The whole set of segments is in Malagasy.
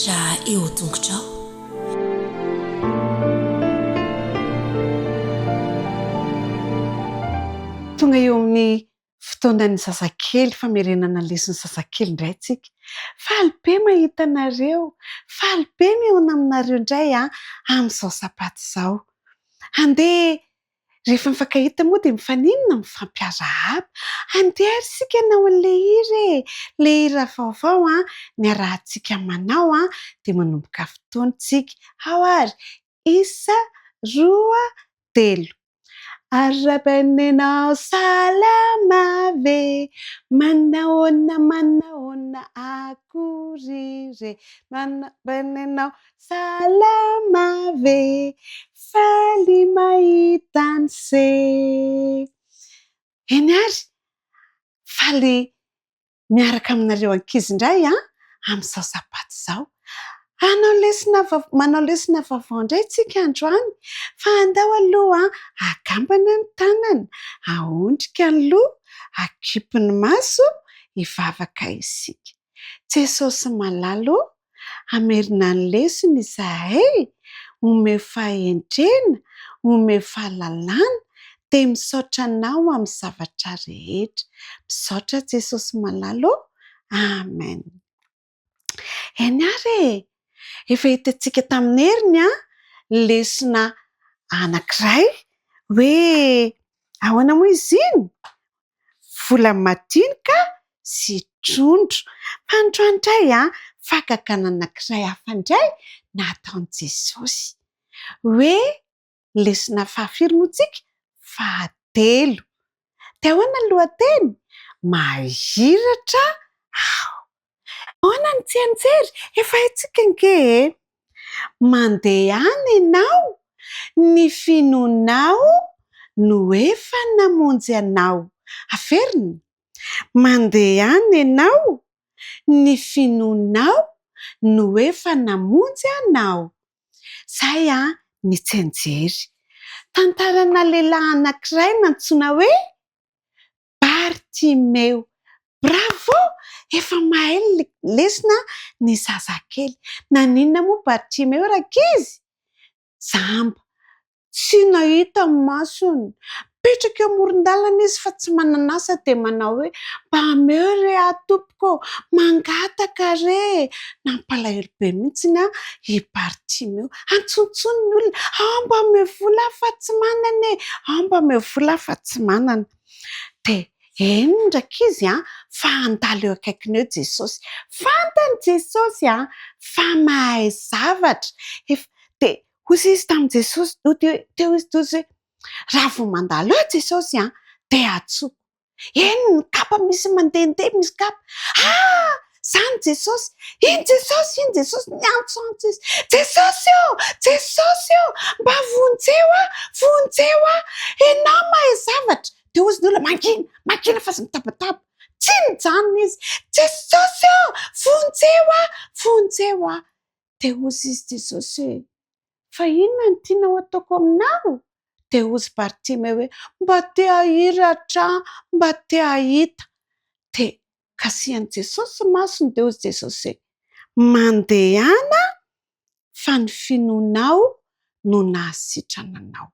Hafatra eo an-tongotrao. Tonga eo amin'ny fotoanan'ny zazakely, famerenana ny leson'ny zazakely indray tsika. Faly be mahita anareo, faly be mihaona aminareo indray amin'izao sabata izao. Andeha Rehefa mifankahita moa dia mifaninona? Mifampiarahaba. Andeha ary isika hanao an'ilay hira e! Ilay hira vaovao an, niarahantsika manao an, dia manomboka fotoana isika. Ao ary, isa, roa, telo. Arahabaina ianao salama ve? Manahoana manahoana akory re? Manahoana ianao Salama ve? Faly mahita an'se. Eny ary, faly miaraka aminareo ankizy indray an, amin'izao sabata izao. Hanao lesona vaovao, manao lesona vaovao indray tsika androany, fa andao aloha akambana ny tanana, aondrika ny loha, akipy ny maso, hivavaka isika. Jesosy malala ô, hamerina ny lesona izahay, omeo fahendrena, omeo fahalalana, dia misaotra Anao amin'ny zavatra rehetra. Misaotra Jesosy malala ô. Amen. Eny ary e! Efa hitantsika tamin'ny heriny an, lesona anankiray hoe ahoana moa izy iny? Vola madinika sy trondro. Fa androany indray an, fahagagana anankiray hafa indray nataon'i Jesosy. Hoe lesona fahafiry moa tsika? Fahatelo. Dia ahoana ny lohateny? Mahiratra aho. Ahoana ny tsianjery? Efa haintsika ange e! Mandehana ianao, ny finoanao no efa namonjy anao. Averina, Mandehana ianao, ny finoanao no efa namonjy anao. Izay ny tsianjery. Tantarana lehilahy anankiray nantsoina hoe Bartimeo. Bravo! Efa mahay ny lesona ny zazakely. Naninona moa Bartimeo rankizy? Jamba. Tsy nahita ny masony. Mipetraka eo amoron-dalana izy fa tsy manana asa dia manao hoe mba ameo re aho tompoko ô! Mangataka re e! Nampalahelo be mihitsy i Bartimeo. Antsontsoiny ny olona, ao mba omeo vola aho fa tsy manana e! Ao mba omeo vola aho fa tsy manana. Dia henony ny rankizy fa handalo eo akaikiny eo Jesosy. Fantany Jesosy fa mahay zavatra. Efa, dia hoy izy tamin'i Jesosy, teo izy toy hoe, raha vao mandalo eo Jesosy dia antsoiko. Eny ny kapa misy mandehandeha misy kapa. Ah! Zany Jesosy! Iny Jesosy! Iny Jesosy! Niantsoantso izy. Jesosy ô! Jesosy ô! Mba vonjeo aho! Vonjeo aho! Ianao mahay zavatra. Dia hozy ny olona, mangina! Mangina fa aza mitabataba. Tsy nijanona izy. Jesosy ô! Vonjeo aho! Vonjeo aho! Dia hozy izy Jesosy hoe, Fa inona no tianao hataoko aminao? Dia hozy Bartimeo hoe, Mba te hahiratra aho, mba te hahita. Dia kasihan'i Jesosy ny masony, dia hozy Jesosy hoe, Mandehana, fa ny finoanao no nahasitrana anao.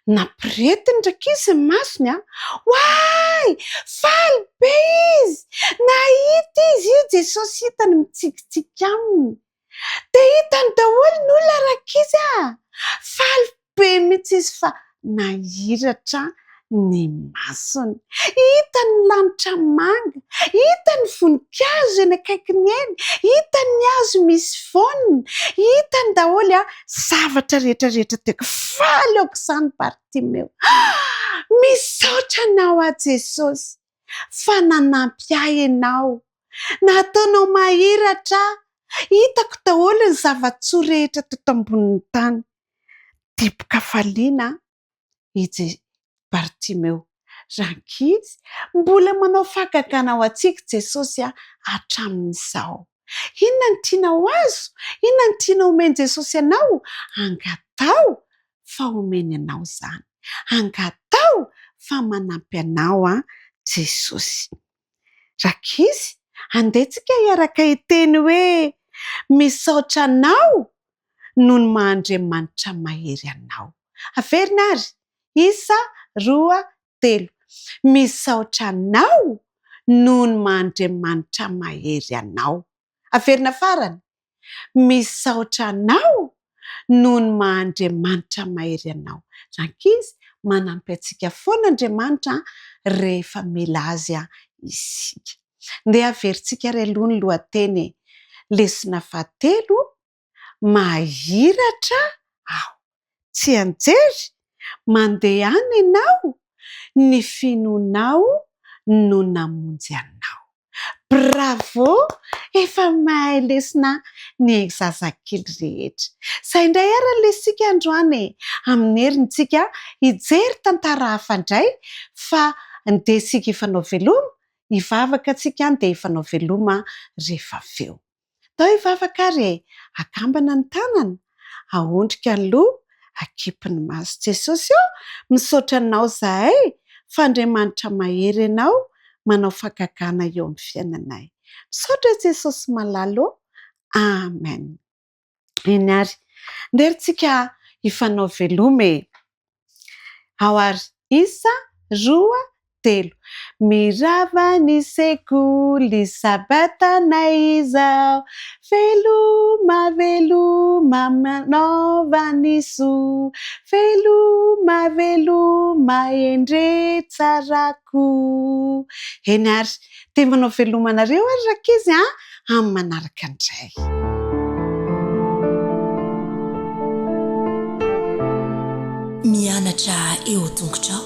Nampiretiny rankizy ny masony an! Oay! Faly be izy! Nahita izy io Jesosy hitany mitsikitsiky aminy. Dia hitany daholo ny olona rankizy a! Faly be mihitsy izy fa nahiratra ny masony. Hitany ny lanitra manga, hitany ny voninkazo eny akaikiny eny, hitany ny hazo misy voany, hitany daholo zavatra rehetra rehetra teo. Faly aok'izany Bartimeo. Misaotra anao aho Jesosy fa nanampy ahy ianao. Nataonao mahiratra aho. Hitako daholo ny zava-tsoa rehetra teto ambonin'ny tany. Dibo-kafaliana i Bartimeo. Rankizy, mbola manao fahagagana ho antsika Jesosy hatramin'izao. Inona no tianao ho azo? Inona no tianao homen'i Jesosy anao? Angataho fa homeny anao izany. Angataho fa manampy anao Jesosy. Rankizy, andeha tsika hiaraka hiteny hoe, Misaotra anao noho ny maha Andriamanitra mahery anao. Averina ary, isa, roa, telo. Misaotra anao noho ny maha Andriamanitra mahery anao. Averina farany, Misaotra anao noho ny maha Andriamanitra mahery anao. Rankizy, manampy antsika foana Andriamanitra rehefa mila Azy isika. Ndeha averintsika ary aloha ny lohateny e. Lesona fahatelo, Mahiratra aho. Tsianjery, Mandehana ianao, ny finoanao no namonjy anao. Bravo! Efa mahay lesona ny zazakely rehetra. Izay indray ary ny lesintsika androany e! Amin'ny heriny tsika hijery tantara hafa indray fa ndeha isika hifanao veloma, hivavaka tsika dia hifanao veloma rehefa avy eo. Atao hivavaka ary e! Akambana ny tanana, ahondrika ny loha, akipy ny maso. Jesosy ô! Misaotra Anao izahay fa Andriamanitra mahery Ianao manao fahagagana eo amin'ny fiainanay. Misaotra Jesosy malala ô! Amen. Eny ary, ndeha ry tsika hifanao veloma e! Ao ary, isa, roa, telo. Mirava ny sekoly sabatanay izao, veloma, veloma, manaova ny soa, veloma, veloma, endre tsara koa. Eny ary, dia manao veloma anareo ary rankizy an! amin'ny manaraka indray. Mianatra eo tongotrao.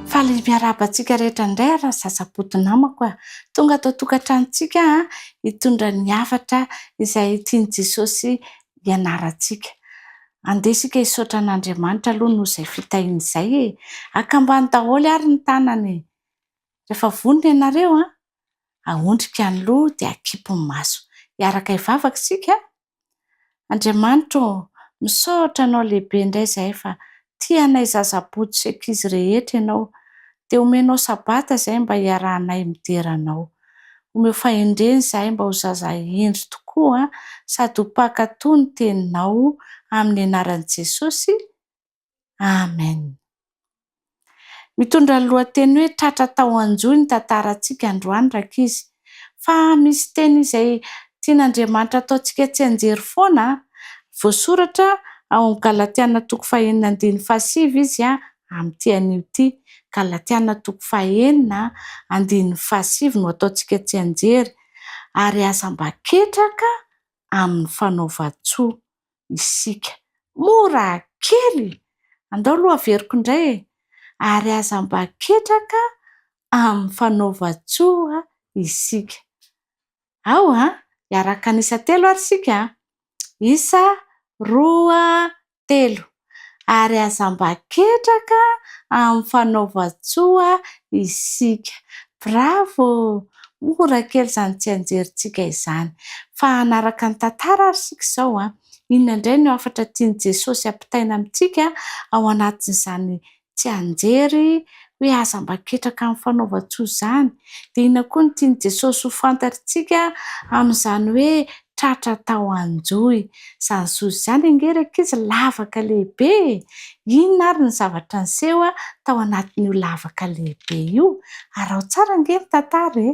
Faly miarahaba antsika rehetra indray ary zazabodo namako a! Tonga ato an-tokantranontsika hitondra ny hafatra izay tian'i Jesosy hianarantsika. Andeha isika hisaotra an'Andriamanitra aloha noho izay fitahiana izay e! Akambano daholo ary ny tanana e! Rehefa vonona ianareo an, ahondrika ny loha dia akipy ny maso. Hiaraka hivavaka isika. Andriamanitra ô, misaotra Anao lehibe indray izahay fa tia anay zazabodo sy ankizy rehetra Ianao, dia omenao sabata izahay mba hiarahanay midera Anao. Omeo fahendrena izahay mba ho zaza hendry tokoa sady ho mpankatò ny teninao amin'ny anaran'i Jesosy. Amen. Mitondra ny lohateny hoe Tratra tao Anjohy ny tantarantsika androany rankizy. Fa misy teny izay tian'Andriamanitra ataontsika tsianjery foana. Voasoratra ao amin'ny Galatiana toko fahenina andininy fahasivy izy amin'ity anio ity. Galatiana toko fahenina andininy fahasivy no ataontsika tsianjery. Ary aza mba ketraka amin'ny fanaovan-tsoa isika. Mora kely! Andao aloha averiko indray e! Ary aza mba ketraka amin'ny fanaovan-tsoa isika. Ao an! Hiaraka an'isa telo ary isika an! Isa, roa, telo. Ary aza mba ketraka amin'ny fanaovan-tsoa isika. Bravo! Mora kely izany tsianjerintsika izany. Fa hanaraka ny tantara ary isika izao an! Inona indray no hafatra tian'i Jesosy hampitaina amintsika ao anatin'izany tsianjery hoe aza mba ketraka amin'ny fanaovan-tsoa izany. Dia inona koa no tian'i Jesosy ho fantatritsika amin'izany hoe tratra tao an-johy? Izany zohy izany ange ry ankizy lavaka lehibe e! Inona ary ny zavatra niseho tao anatin'io lavaka lehibe io? Araho tsara ange ny tantara e!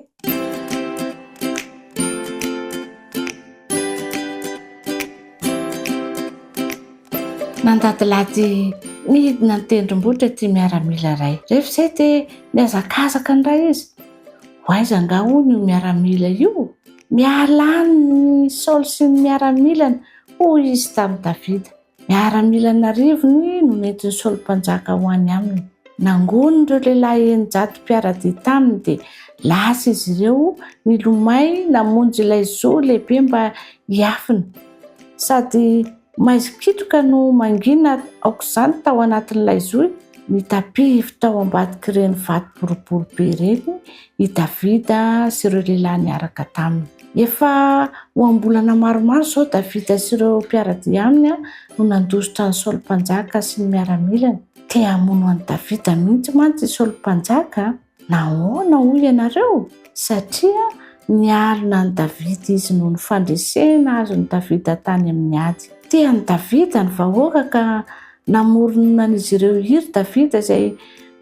Nandadilady nidina ny tendrombohitra ity miaramila iray. Rehefa izay dia nihazakazaka indray izy. Ho aiza angaha hono io miaramila io? Miala any i Saoly sy ny miaramilany, hoy izy tamin'i Davida. Miaramila an'arivony no nentin'i Saoly Mpanjaka ho any aminy. Nangoniny ireo lehilahy 600 mpiara-dia taminy dia lasa izy ireo nilomay namonjy ilay zohy lehibe mba hiafina. Sady maizin-kitroka no mangina aok'izany tao anatin'ilay zohy. Nitapivy tao ambadik'ireny vato boribory be ireny i Davida sy ireo lehilahy niaraka taminy. Efa ho am-bolana maromaro izao Davida sy ireo mpiara-dia aminy no nandositra an'i Saoly Mpanjaka sy ny miaramilany. Te hamono an'i Davida mihitsy mantsy i Saoly Mpanjaka. Nahoana hoy ianareo? Satria nialona an'i Davida izy noho ny fandresena azon'i Davida tany amin'ny ady. Tia an'i Davida ny vahoaka ka namoronan'izy ireo hira Davida izay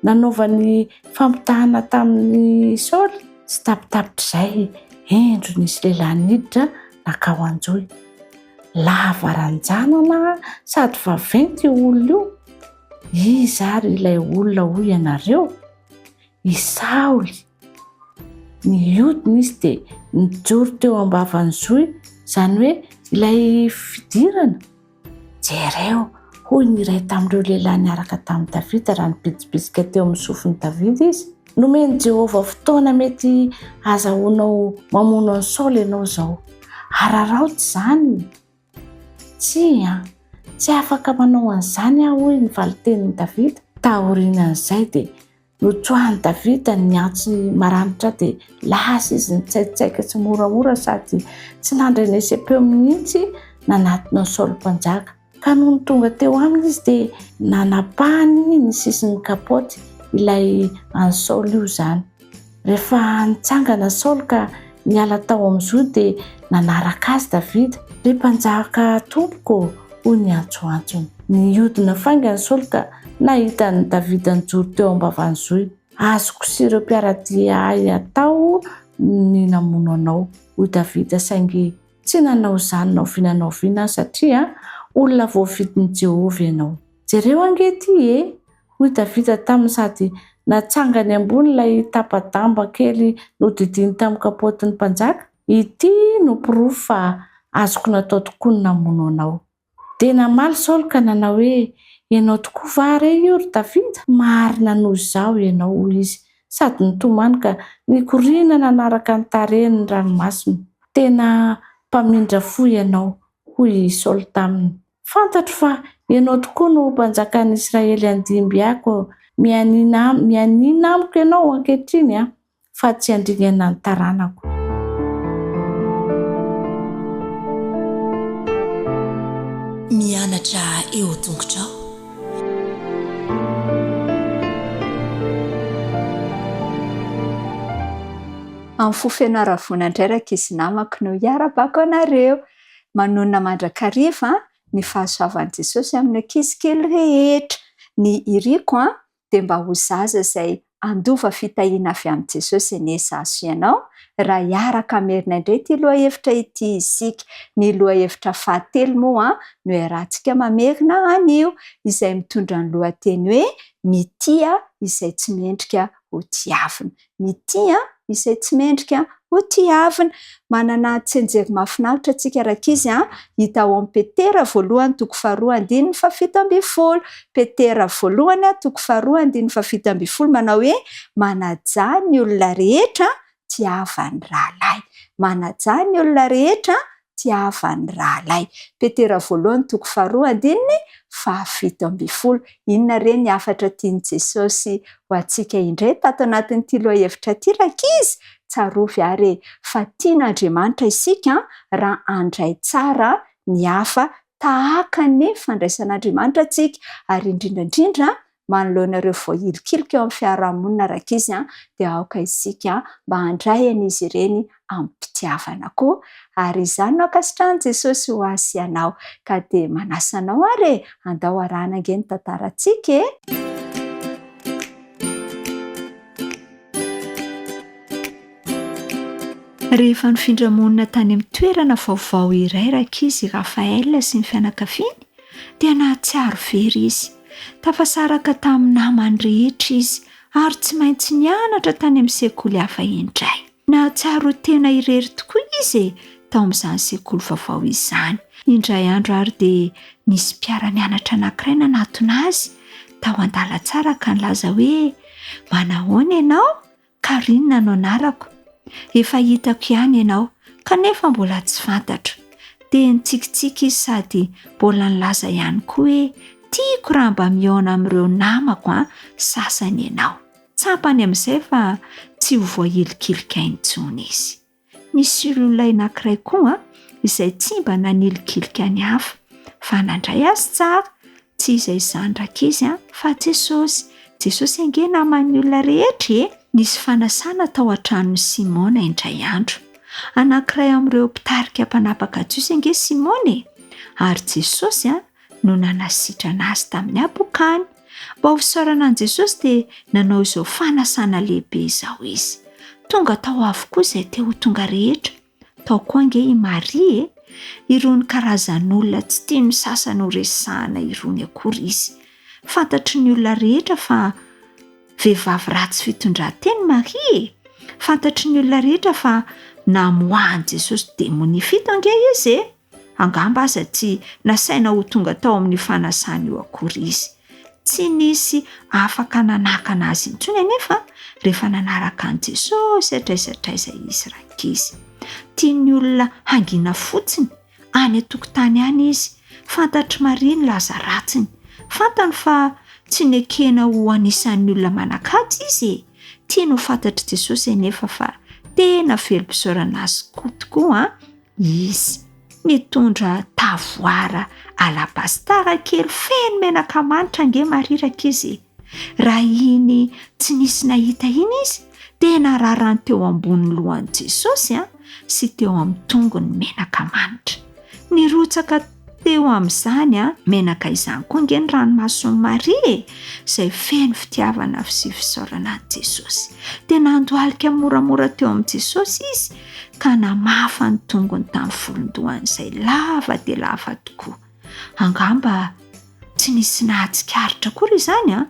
nanaovany fampitahana tamin'i Saoly. Tsy tapitapitr'izay, indro nisy lehilahy niditra nankao an-johy. Lava ranjanana sady vaventy io olona io. Iza ary ilay olona hoy ianareo? I Saoly. Nihodina izy dia nijoro teo am-bavan'ny zohy, izany hoe ilay fidirana. Jereo, hoy ny iray tamin'ireo lehilahy niaraka tamin'i Davida raha nibitsibitsika teo amin'ny sofin'i Davida izy. Nomen'i Jehovah fotoana mety hahazahoanao mamono an'i Saoly ianao izao. Araraoty izany! Tsia, tsy afaka manao an'izany aho, hoy ny valin-tenin'i Davida. Taorian'izay dia notsoahin'i Davida ny antsy maranitra dia lasa izy nitsaitsaika tsimoramora sady tsy nandrenesem-peo mihitsy nanatona an'i Saoly Mpanjaka. Ka nony tonga teo aminy izy dia nanapahany ny sisin'ny kapaoty, ilay an'i Saoly io izany. Rehefa nitsangana Saoly ka niala tao amin'ny zohy dia nanaraka azy Davida. Ry mpanjaka tompoko ô, hoy ny antsoantsony. Nihodina faingana Saoly ka nahita an'i Davida nijoro teo am-bavan'ny zohy. Azoko sy ireo mpiara-dia ahy atao ny namono anao, hoy Davida, saingy tsy nanao izany na oviana na oviana aho satria olona voafidin'i Jehovah ianao. Jereo ange ity e! Hoy Davida taminy sady natsangany ambony ilay tapa-damba kely nodidiany tamin'ny kapaotin'ny mpanjaka, Ity no porofo fa azoko natao tokoa ny namono anao. Dia namaly Saoly ka nanao hoe, Ianao tokoa va re io, ry Davida? Marina noho izaho ianao, hoy izy, sady nitomany ka nikoriana nanaraka ny tarehiny ny ranomasony. Tena mpamindra fo ianao, hoy i Saoly taminy. Fantatro fa ianao tokoa no ho mpanjakan'ny Israely handimby ahy, koa mianiana mianiana amiko ianao ankehitriny an, fa tsy handringana ny taranako. Mianatra eo tongotrao. Amin'ny fo feno haravoana indray rankizy namako no hiarabako anareo. Manonona mandrakariva ny fahasoavan'i Jesosy amin'ny ankizy kely rehetra. Ny iriko dia mba ho zaza izay handova fitahiana avy amin'i Jesosy anie izaho sy ianao raha hiaraka hamerina indray ity lohahevitra ity isika. Ny lohahevitra fahatelo moa no iarahantsika mamerina anio, izay mitondra ny lohateny hoe Mitia izay tsy mendrika ho tiavina. Mitia izay tsy mendrika ho tiavina. Manana tsianjery mahafinaritra antsika rankizy an! Hita ao amin'ny Petera voalohany toko faharoa andininy fahafito ambin'ny folo. Petera voalohany toko faharoa andininy fahafito ambin'ny folo manao hoe manajà ny olona rehetra, tiava ny rahalahy. Manajà ny olona rehetra, tiava ny rahalahy. Petera voalohany toko faharoa andininy fahafito ambin'ny folo. Inona re ny hafatra tian'i Jesosy ho antsika indray tato anatin'ity lohahevitra ity rankizy? Tsarovy ary e, fa tian'Andriamanitra isika raha handray tsara ny hafa tahaka ny fandraisan'Andriamanitra antsika, ary indrindra indrindra manoloana ireo voahilikilika eo amin'ny fiarahamonina rankizy dia aoka isika mba handray an'izy ireny amim-pitiavana koa. Ary izany no ankasitrahan'i Jesosy ho ahy sy ianao. Ka dia manasa anao ary e! Andao arahana ange ny tantarantsika e! Rehefa nifindra monina tany amin'ny toerana vaovao iray rankizy i Raphaël sy ny fianakaviany dia nahatsiaro very izy. Tafasaraka tamin'ny namany rehetra izy ary tsy maintsy nianatra tany amin'ny sekoly hafa indray. Nahatsiaro ho tena irery tokoa izy e, tao amin'izany sekoly vaovao izany. Indray andro ary dia nisy mpiara-mianatra anankiray nanatona azy tao an-dalantsara ka nilaza hoe, Manahoana ianao? Karine no anarako. Efa hitako ihany ianao, kanefa mbola tsy fantatro. Dia nitsikitsiky izy sady mbola nilaza ihany koa hoe tiako raha mba mihaona amin'ireo namako an sasany ianao. Tsapany amin'izay fa tsy ho voahilikilika intsony izy. Nisy olona anankiray koa izay tsy mba nanilikilika ny hafa, fa nandray azy tsara. Tsy iza izany rankizy fa Jesosy. Jesosy ange naman'ny olona rehetra e! Nisy fanasana tao an-tranon'i Simona indray andro. Anankiray amin'ireo mpitarika mpanapaka Jiosy ange Simona e! Ary Jesosy no nanasitrana azy tamin'ny habokany. Mba ho fisaorana an'i Jesosy dia nanao izao fanasana lehibe izao izy. Tonga tao avokoa izay te ho tonga rehetra. Tao koa ange i Maria e! Irony karazan'olona tsy tian'ny sasany horesahana irony akory izy. Fantatry ny olona rehetra fa vehivavy ratsy fitondran-tena i Maria e! Fantatry ny olona rehetra fa namoahan'i Jesosy demonia fito ange izy e! Angamba aza tsy nasaina ho tonga tao amin'io fanasana io akory izy. Tsy nisy afaka nanakana azy intsony anefa rehefa nanaraka an'i Jesosy hatraiza hatraiza izy rankizy. Tian'ny olona hangina fotsiny any an-tokotany any izy. Fantatr'i Maria ny laza ratsiny. Fantany fa tsy nekena ho anisan'ny olona manan-kaja izy e! Tiany ho fantatr'i Jesosy anefa fa tena velom-pisaorana azy koa tokoa Izy nitondra tavoara alabastara kely feno menaka manitra ange Maria rankizy e! Raha iny tsy nisy nahita iny izy dia nararany teo ambonin'ny lohan'i Jesosy sy teo amin'ny tongony menaka manitra. Nirotsaka Teo amin'izany menaka izany koa ange ny ranomason'i Maria e, izay feno fitiavana sy fisaorana an'i Jesosy. Dia nandohalika moramora teo amin'i Jesosy izy ka namafa ny tongony tamin'ny volon-dohany izay lava dia lava tokoa. Angamba tsy nisy nahatsikaritra akory izany an,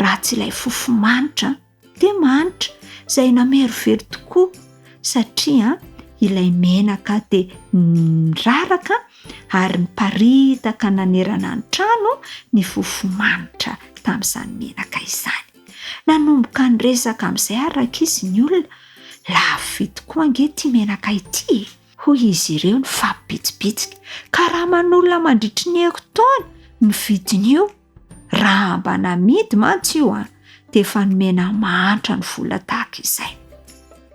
raha tsy ilay fofo-manitra dia manitra izay namerovero tokoa satria ilay menaka dia niraraka ary niparitaka nanerana ny trano ny fofo-manitra tamin'izany menaka izany. Nanomboka niresaka amin'izay ary rankizy ny olona, lafo vidy tokoa ange ity menaka ity e! Hoy izy ireo nifampibitsibitsika, karaman'olona mandritry ny herintaona ny vidin'io. Raha mba namidy mantsy io an, dia efa nomena mahantra ny vola tahaka izay.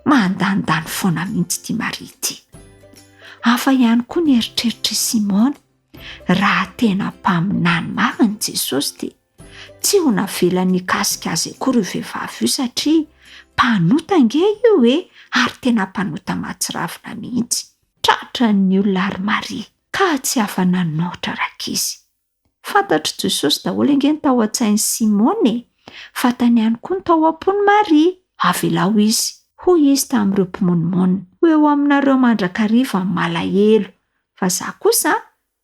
Mandanindany foana mihitsy ity Maria ity. Hafa ihany koa ny eritreritr'i Simona. Raha tena mpaminany marina i Jesosy dia tsy ho navelany hikasika azy akory io vehivavy io satria mpanota ange io e, ary tena mpanota mahatsiravina mihitsy. Tratran'ny olona ary Maria ka tsy afa-nanoatra rankizy. Fantatr'i Jesosy daholo ange ny tao an-tsain'i Simona e! Fantany ihany koa ny tao am-pon'i Maria. Avelao izy, hoy izy tamin'ireo mpimonomonona. Ho eo aminareo mandrakariva ny malahelo, fa izaho kosa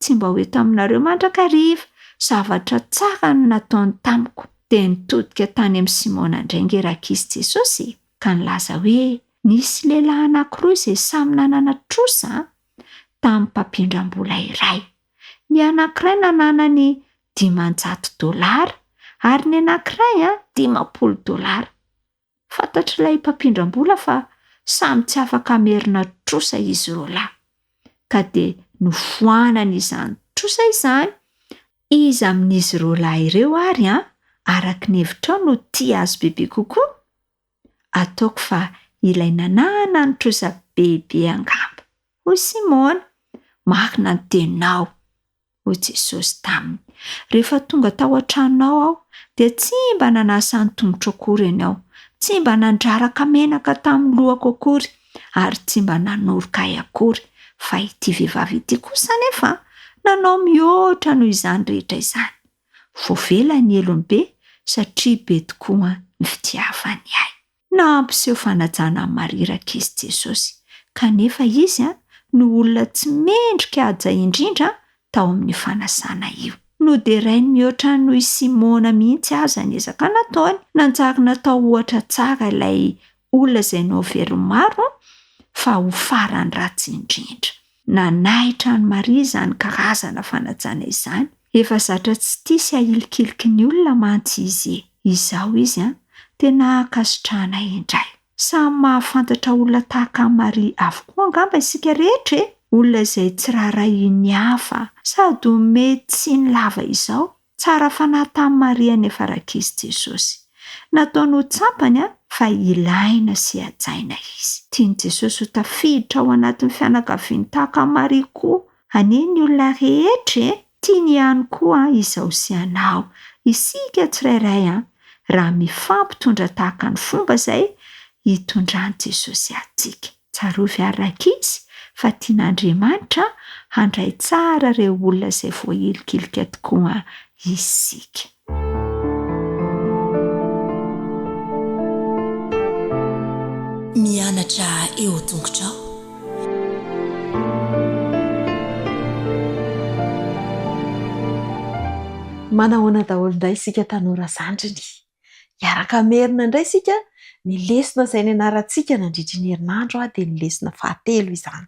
tsy mba ho eto aminareo mandrakariva. Zavatra tsara no nataony tamiko. Dia nitodika tany amin'i Simona indray ange rankizy Jesosy e! Ka nilaza hoe, Nisy lehilahy anankiroa izay samy nanana trosa tamin'ny mpampindram-bola iray. Ny anankiray nananany 500 dolara ary ny anankiray 50 dolara. Fantatr'ilay mpampindram-bola fa samy tsy afaka hamerina trosa izy roalahy, ka dia nofoanany izany trosa izany. Iza amin'izy roalahy ireo ary araka ny hevitrao no tia azy bebe kokoa? Ataoko fa ilay nanana ny trosa bebe angamba, hoy Simona. Marina ny teninao, hoy Jesosy taminy. Rehefa tonga tao an-tranonao aho, dia tsy mba nanasa ny tongotro akory ianao, tsy mba nandraraka menaka tamin'ny lohako akory, ary tsy mba nanoroka ahy akory, fa ity vehivavy ity kosa anefa nanao mihoatra noho izany rehetra izany. Voavela ny helony be satria be tokoa ny fitiavany ahy. Nampiseho fanajana an'i Maria rankizy Jesosy, kanefa izy no olona tsy mendrika haja indrindra tao amin'io fanasana io. Noderainy mihoatra noho i Simona mihitsy aza ny ezaka nataony. Nanjary natao ohatra tsara ilay olona izay noheverin'ny maro fa ho farany ratsy indrindra. Nanaitra an'i Maria izany karazana fanajana izany. Efa zatra tsy tia sy ahilikiliky ny olona mantsy izy e! Izao izy an, tena ankasitrahana indray. Samy mahafantatra olona tahaka an'i Maria avokoa angamba isika rehetra e! Olona izay tsy raharahian'ny hafa sady omey tsiny lava izao. Tsara fanahy tamin'i Maria anefa rankizy Jesosy. Nataony ho tsapany fa ilaina sy hajaina izy. Tian'i Jesosy ho tafiditra ao anatin'ny fianakaviany tahaka an'i Maria koa anie ny olona rehetra e! Tiany ihany koa izaho sy ianao, isika tsirairay. raha mifampitondra tahaka ny fomba izay hitondran'i Jesosy antsika. Tsarovy àry rankizy fa tian'Andriamanitra handray tsara ireo olona izay voahilikilika tokoa isika. Mianatra eo an-tongotrao. Manahoana daholo indray isika tanora zandriny? Hiaraka hamerina indray isika ny lesona izay nianarantsika nandritry ny herinandro dia ny lesona fahatelo izany.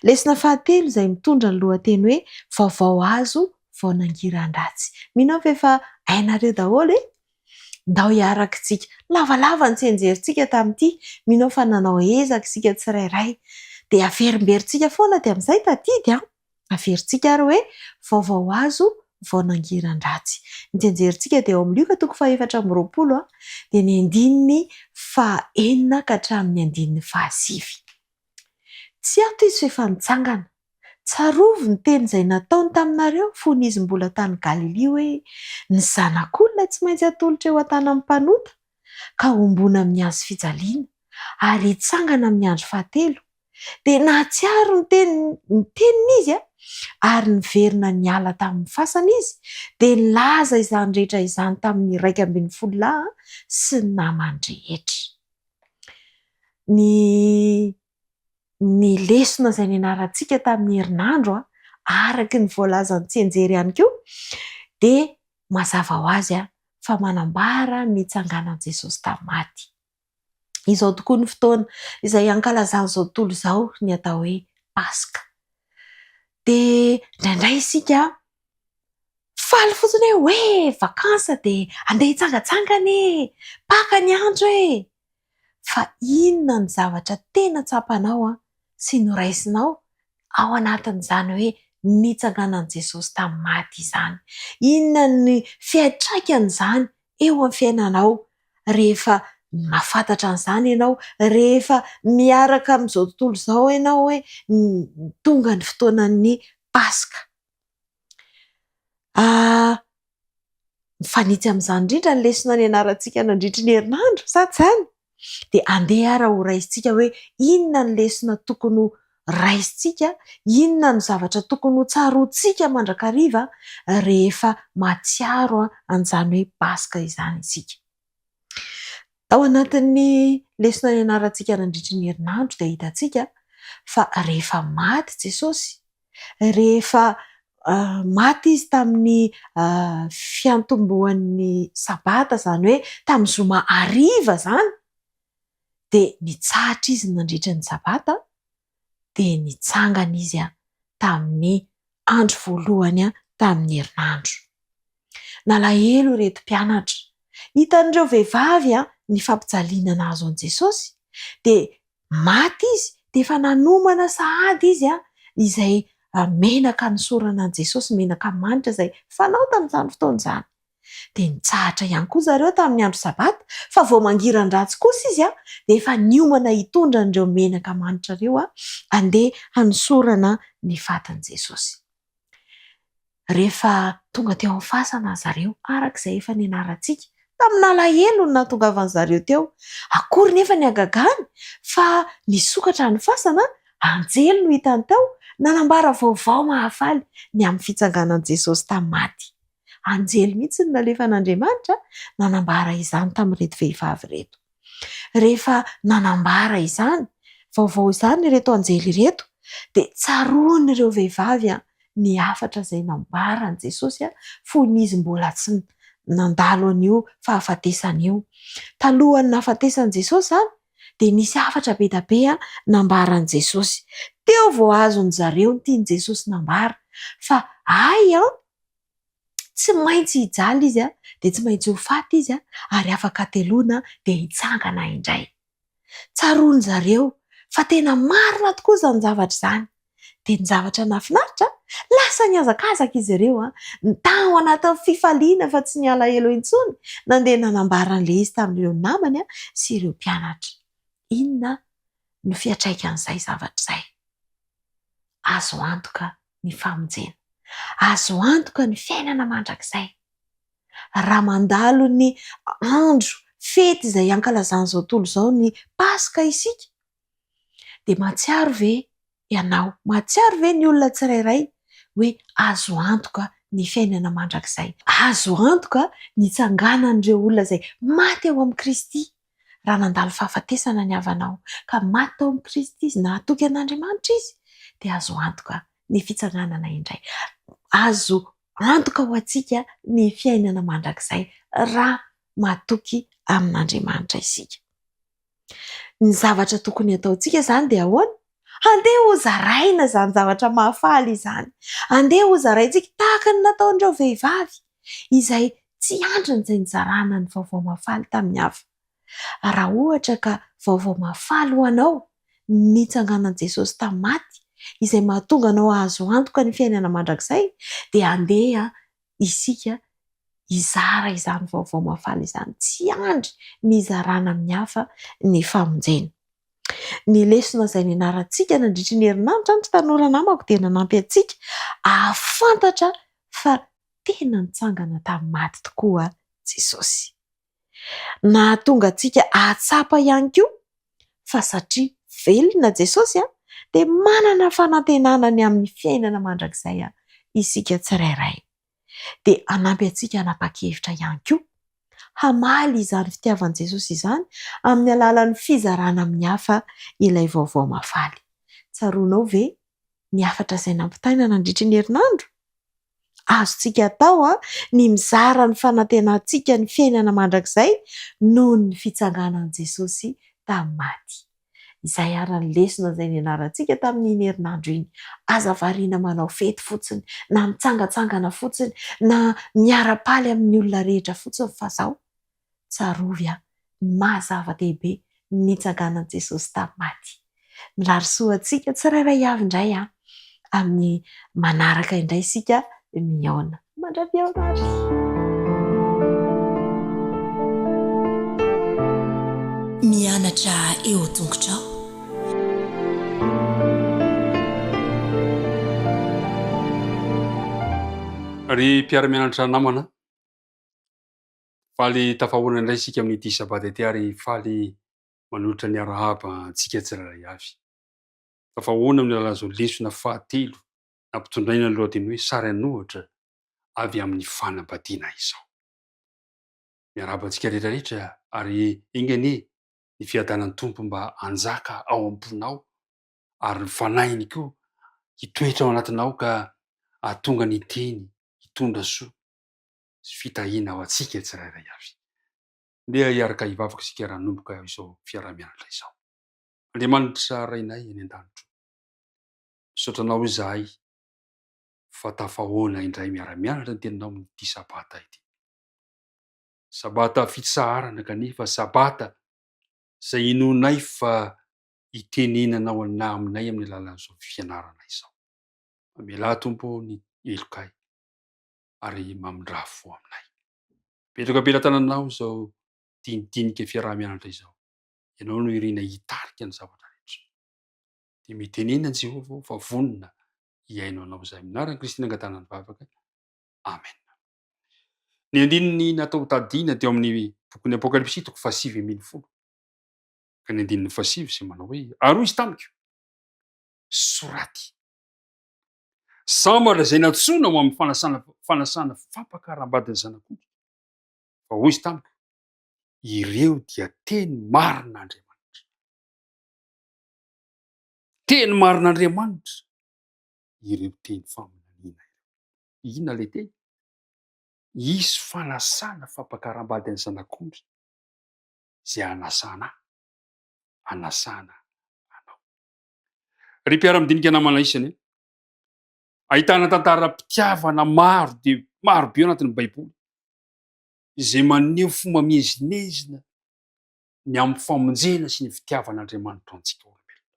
Lesona fahatelo izay mitondra ny lohateny hoe vaovao azo vao nangiran-dratsy. Mino aho fa efa hainareo daholo e! Ndao hiaraka isika. Lavalava ny tsianjerintsika tamin'ity. Mino aho fa nanao ezaka isika tsirairay. Dia averimberintsika foana dia amin'izay tadidy an! Averintsika ary hoe vaovao azo vao nangiran-dratsy. Ny tsianjerintsika dia ao amin'ny Lioka toko fahefatra amby 20 dia ny andininy fahenina ka hatramin'ny andininy fahasivy. Tsy ato izy fa efa nitsangana. Tsarovy ny teny izay nataony taminareo fony izy mbola tany Galilia hoe, Ny Zanak'olona tsy maintsy hatolotra eo an-tanan'ny mpanota, ka hombona amin'ny hazo fijaliana, ary hitsangana amin'ny andro fahatelo. Dia nahatsiaro ny teny ny teniny izy, ary niverina niala tamin'ny fasana izy, dia nilaza izany rehetra izany tamin'ny 11 lahy sy ny namany rehetra. Ny ny lesona izay nianarantsika tamin'ny herinandro, araka ny voalazan'ny tsianjery ihany koa, dia mazava ho azy fa manambara ny nitsanganan'i Jesosy tamin'ny maty. Izao tokoa ny fotoana izay ankalazan'izao tontolo izao ny atao hoe Paska. Dia indraindray isika faly fotsiny hoe hoe vacances dia andeha hitsangatsangana e! Paka ny andro e! Fa inona ny zavatra tena tsapanao sy noraisinao ao anatin'izany hoe nitsanganan'i Jesosy tamin'ny maty izany? Inona ny fiantraikan'izany eo amin'ny fiainanao rehefa mahafantatra an'izany ianao, rehefa miaraka amin'izao tontolo izao ianao hoe tonga ny fotoanan'ny Paska? Mifanitsy amin'izany indrindra ny lesona nianarantsika nandritry ny herinandro, sa tsy izany? Dia andeha ary ho raisintsika hoe inona ny lesona tokony ho raisintsika, inona no zavatra tokony ho tsaroantsika mandrakariva rehefa mahatsiaro an'izany hoe Paska izany isika. Tao anatin'ny lesona nianarantsika nandritry ny herinandro dia hitantsika fa rehefa maty Jesosy, rehefa maty izy tamin'ny fiantombohan'ny sabata, izany hoe tamin'ny zoma hariva izany, dia nitsahatra izy nandritra ny sabata, dia nitsangana izy tamin'ny andro voalohany tamin'ny herinandro. Nalahelo ireto mpianatra. Hitan'ireo vehivavy ny fampijaliana nahazo an'i Jesosy, dia maty izy, dia efa nanomana sahady izy izay menaka nisorana an'i Jesosy, menaka manitra izay fanao tamin'izany fotoana izany. Dia nitsahatra ihany koa zareo tamin'ny andro sabata, fa vao mangiran-dratsy kosa izy dia efa niomana hitondra an'ireo menaka manitra ireo handeha hanosorana ny fatin'i Jesosy. Rehefa tonga teo amin'ny fasana zareo, araka izay efa nianarantsika, tamin'alahelo no nahatongavan'ny zareo teo. Akory nefa ny hagagany fa nisokatra ny fasana, anjely no hitany tao, nanambara vaovao mahafaly ny amin'ny fitsanganan'i Jesosy tamin'ny maty. Anjely mihitsy no nalefan'Andriamanitra nanambara izany tamin'ireto vehivavy ireto. Rehefa nanambara izany vaovao izany ireto anjely ireto dia tsaroan'ireo vehivavy ny hafatra izay nambaran'i Jesosy fony izy mbola tsy nandalo an'io fahafatesana io. Talohan'ny nahafatesan'i Jesosy izany dia nisy hafatra be dia be nambaran'i Jesosy. Teo vao azon'ny zareo ny tian'i Jesosy nambara fa hay an! tsy maintsy hijaly izy, dia tsy maintsy ho faty izy, ary afaka hateloana dia hitsangana indray. Tsaroan-dry zareo fa tena marina tokoa izany zavatra izany. Dia ny zavatra nahafinaritra, lasa nihazakazaka izy ireo, tao anatin'ny fifaliana fa tsy nialahelo intsony, nandeha nanambara an'ilay izy tamin'ireo namany sy ireo mpianatra. Inona no fiantraikan'izay zavatra izay? Azo antoka ny famonjena. Azo antoka ny fiainana mandrakizay. Raha mandalo ny andro fety izay ankalazan'izao tontolo izao ny Paska isika, dia mahatsiaro ve ianao, mahatsiaro ve ny olona tsirairay hoe azo antoka ny fiainana mandrakizay? Azo antoka ny hitsanganan'ireo olona izay maty ao amin'i Kristy raha nandalo fahafatesana ny havanao ka maty tao amin'i Kristy izy, nahatoky an'Andriamanitra izy, dia azo antoka ny fitsanganana indray. Azo antoka ho antsika ny fiainana mandrakizay raha matoky amin'Andriamanitra isika. Ny zavatra tokony hataontsika izany dia ahoana? Andeha hozaraina izany zavatra mahafaly izany. Andeha hozaraintsika tahaka ny nataon'ireo vehivavy izay tsy andriny izay nizarana ny vaovao mahafaly tamin'ny hafa. Raha ohatra ka vaovao mahafaly ho anao ny nitsanganan'i Jesosy tamin'ny maty, izay mahatonga anao hahazo antoka ny fiainana mandrakizay, dia andeha isika hizara izany vaovao mahafaly izany. Tsy andry ny hizarana amin'ny hafa ny famonjena. Ny lesona izay nianarantsika nandritry ny herinandro izany ry tanora namako dia nanampy antsika hahafantatra fa tena nitsangana tamin'ny maty tokoa Jesosy. Nahatonga antsika hahatsapa ihany koa fa satria velona Jesosy dia manana fanantenana ny amin'ny fiainana mandrakizay isika tsirairay. Dia hanampy antsika hanapa-kevitra ihany koa hamaly izany fitiavan'i Jesosy izany amin'ny alalan'ny fizarana amin'ny hafa ilay vaovao mahafaly. Tsaroanao ve ny hafatra izay nampitaina nandritry ny herinandro? Azontsika atao ny mizara ny fanantenantsika ny fiainana mandrakizay noho ny fitsanganan'i Jesosy tamin'ny maty. Izay àry ny lesona izay nianarantsika tamin'iny herinandro iny. Aza variana manao fety fotsiny, na mitsangantsangana fotsiny, na miara-paly amin'ny olona rehetra fotsiny fa izao, Tsarovy aho ny maha zava-dehibe ny nitsanganan'i Jesosy tamin'ny maty. Mirary soa antsika tsirairay avy indray aho. Amin'ny manaraka indray isika mihaona. Mandra-pihaona ary. Mianatra eo an-tongotrao. Ry mpiara-mianatra namana, Faly tafahoana indray isika amin'ity sabata ity ary faly manolotra ny arahaba antsika tsirairay avy. Tafahoana amin'ny alalan'izao lesona fahatelo nampitondraina ny lohateny hoe sary an'ohatra avy amin'ny fanambadiana izao. Miarahaba antsika rehetra rehetra ary enga anie ny fiadanan'ny Tompo mba hanjaka ao am-ponao ary ny fanahiny koa hitoetra ao anatinao ka hahatonga ny teny hitondra soa sy fitahiana ho antsika tsirairay avy. Ndeha hiaraka hivavaka isika raha hanomboka izao fiaraha-mianatra izao. Andriamanitra Rainay any an-danitra o, misaotra Anao izahay fa tafahoana indray miara-mianatra ny Teninao amin'ity Sabata ity. Sabata fitsaharana kanefa Sabata izay inoanay fa hitenenanao anà aminay amin'ny alalan'izao fianarana izao. Mamelà Tompo ô ny helokay. ary mamindrà fo aminay. Apetrako am-pelatananao izao dinidinika fiaraha-mianatra izao. Ianao no irina hitarika ny zavatra rehetra. Dia mitenena Jehovah aho fa vonona hihaino anao izahay. Amin'ny anaran'i Kristy nangatahana ny vavaka. Amen. Ny andininy natao hotadiana teo amin'ny bokin'ny Apokalypsy toko fahasivy 19. Ka ny andininy fahasivy izay manao hoe, Ary hoy izy tamiko, soraty. Sambatra izay nantsoina ho amin'ny fanasana fanasana fampakaram-badin'ny Zanak'ondry. Fa hoy izy tamiko, Ireo dia teny marin'Andriamanitra. Teny marin'Andriamanitra ireo teny faminaniana ireo. Inona ilay teny? Hisy fanasana fampakaram-badin'ny Zanak'ondry izay hanasana ahy, hanasana anao. Ry mpiara-midinika namana isany, ahitana tantaram-pitiavana maro dia maro be ao anatin'ny Baiboly, izay maneho fomba miezinezina ny amin'ny famonjena sy ny fitiavan'Andriamanitra antsika olombelona.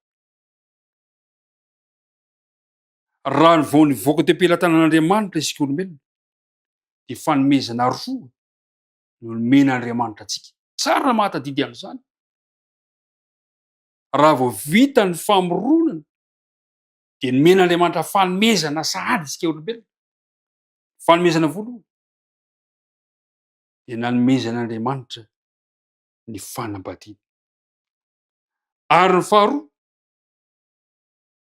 Raha vao nivoaka teo am-pelatanan'Andriamanitra isika olombelona, dia fanomezana roa no nomen'Andriamanitra antsika. Tsara mahatadidy an'izany. Raha vao vita ny famoronana dia nomen'Andriamanitra fanomezana sahady isika olombelona. Fanomezana voalohany. Dia nanomezan'Andriamanitra ny fanambadiana. Ary ny faharoa